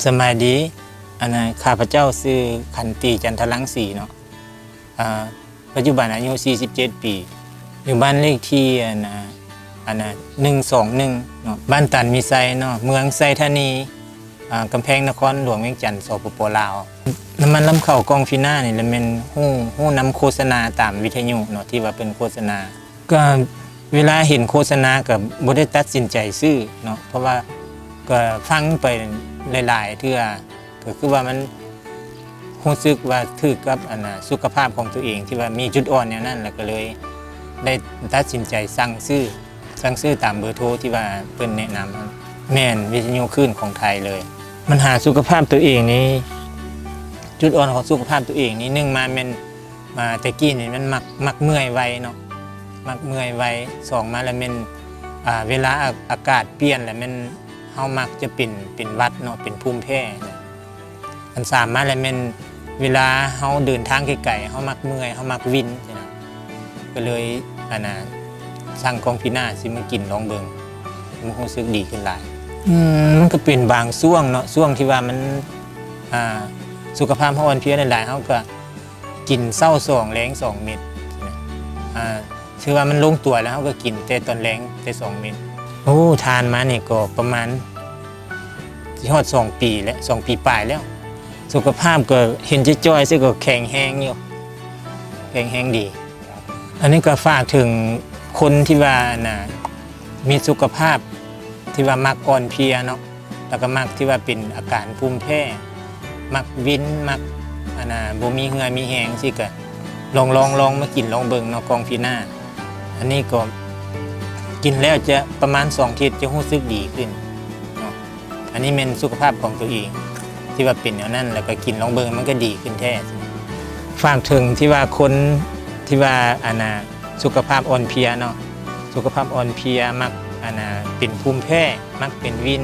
ສະບາຍດີ ອັນນ່າ ຂ້າພະເຈົ້າຊື່ ຂັນຕີ ຈັນທະລັງສີເນາະ ອາ ປັດຈຸບັນອາຍຸສີ່ສິບເຈັດປີ ຢູ່ບ້ານເລກທີ ອັນນ່າ ອັນນ່າ ໜຶ່ງສອງໜຶ່ງເນາະ ບ້ານຕັນມີໄຊເນາະ ເມືອງໄຊທານີ ອາ ກຳແພງນະຄອນຫຼວງວຽງຈັນ ສປປ ລາວ. ນ້ຳມັນລຳເຂົ້າກ່ອງຟີນານີ້ລະແມ່ນຮູ້ ຮູ້ນຳໂຄສະນາຕາມວິທະຍຸເນາະ ທີ່ວ່າເພິ່ນໂຄສະນາ ກະເວລາເຫັນໂຄສະນາກະບໍ່ໄດ້ຕັດສິນໃຈຊື້ເນາະ ເພາະວ່າກະຟັງໄປຫຼາຍໆເທື່ອ ກະຄືວ່າມັນຮູ້ສຶກວ່າຖືກກັບ ອັນນ່າ ສຸຂະພາບຂອງຕົວເອງ ທີ່ວ່າມີຈຸດອ່ອນແນວນັ້ນ ລະກະເລີຍໄດ້ຕັດສິນໃຈສັ່ງຊື້ ສັ່ງຊື້ຕາມເບີໂທທີ່ວ່າເພິ່ນແນະນຳ. ແມ່ນ ວິທະຍຸຄື້ນຂອງໄທເລີຍ. ບັນຫາສຸຂະພາບຕົວເອງນີ້ ຈຸດອ່ອນຂອງສຸຂະພາບຕົວເອງນີ້ ໜຶ່ງມາແມ່ນ ອາ ແຕ່ກີ້ນີ້ມັນມັກ ມັກເມື່ອຍໄວເນາະ ມັກເມື່ອຍໄວ. ສອງມາລະແມ່ນ ອາ ເວລາອາ ອາກາດປ່ຽນລະແມ່ນເຮົາມັກຈະເປັນ ເປັນຫວັດເນາະ ເປັນພູມແພ້. ອັນສາມມາລະແມ່ນເວລາເຮົາເດີນທາງໄກໆ ເຮົາມັກເມື່ອຍ ເຮົາມັກວິນຊີ້ນະ ກະເລີຍ ອັນນ່າ ສັ່ງກ່ອງຟີນາຊິມາກິນລອງເບິ່ງ ມັນຮູ້ສຶກດີຂຶ້ນຫຼາຍ. ອືມ ມັນກະເປັນບາງຊ່ວງເນາະ ຊ່ວງທີ່ວ່າມັນ ອາ ສຸຂະພາບເຮົາອ່ອນເພຍຫຼາຍໆ ເຮົາກະ ກິນເຊົ້າສອງ ແລງສອງເມັດ ອາ ຖືວ່າມັນລົງຕົວແລ້ວ ເຮົາກະກິນແຕ່ຕອນແລງແຕ່ສອງເມັດ. ໂອ້ ທານມານີ້ກະປະມານຊິຮອດສອງປີແລ້ວ ສອງປີປາຍແລ້ວ. ສຸຂະພາບກະເຫັນຈ່ອຍໆ ຊື່ກະແຂງແຮງຢູ່ ແຂງແຮງດີ. ອັນນີ້ກະຝາກເຖິງຄົນທີ່ວ່າ ອັນນ່າ ມີສຸຂະພາບທີ່ວ່າມັກອ່ອນເພຍເນາະ ລະກະມັກທີ່ວ່າເປັນອາການພູມແພ້ ມັກວິນ ມັກ ອັນນ່າ ບໍ່ມີເຫື່ອມີແຮງຊີ້ ກະລອງ ລອງ ລອງມາກິນລອງເບິ່ງເນາະ ກ່ອງຟີນາ. ອັນນີ້ກະກິນແລ້ວຈະປະມານສອງທິດ ຈະຮູ້ສຶກດີຂຶ້ນເນາະ. ອັນນີ້ແມ່ນສຸຂະພາບຂອງຕົວເອງ ທີ່ວ່າເປັນແນວນັ້ນ ລະກະກິນລອງເບິ່ງ ມັນກະດີຂຶ້ນແທ້. ຝາກເຖິງທີ່ວ່າຄົນທີ່ວ່າ ອັນນ່າ ສຸຂະພາບອ່ອນເພຍເນາະ ສຸຂະພາບອ່ອນເພຍ ມັກ ອັນນ່າ ເປັນພູມແພ້ ມັກເປັນວິນ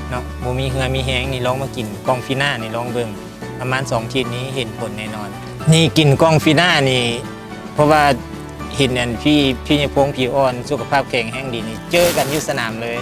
ເນາະ ບໍ່ມີເຫື່ອມີແຮງນີ້ ລອງມາກິນກ່ອງຟີນານີ້ລອງເບິ່ງ ປະມານສອງທິດນີ້ເຫັນຜົນແນ່ນອນ. ນີ້ກິນກ່ອງຟີນານີ້ ເພາະວ່າເຫັນອັນພີ່ ພີ່ໃຫຍ່ພົງ ຜີອ່ອນ ສຸຂະພາບແຂງແຮງດີນີ້ ເຈີກັນຢູ່ສະໜາມເລີຍ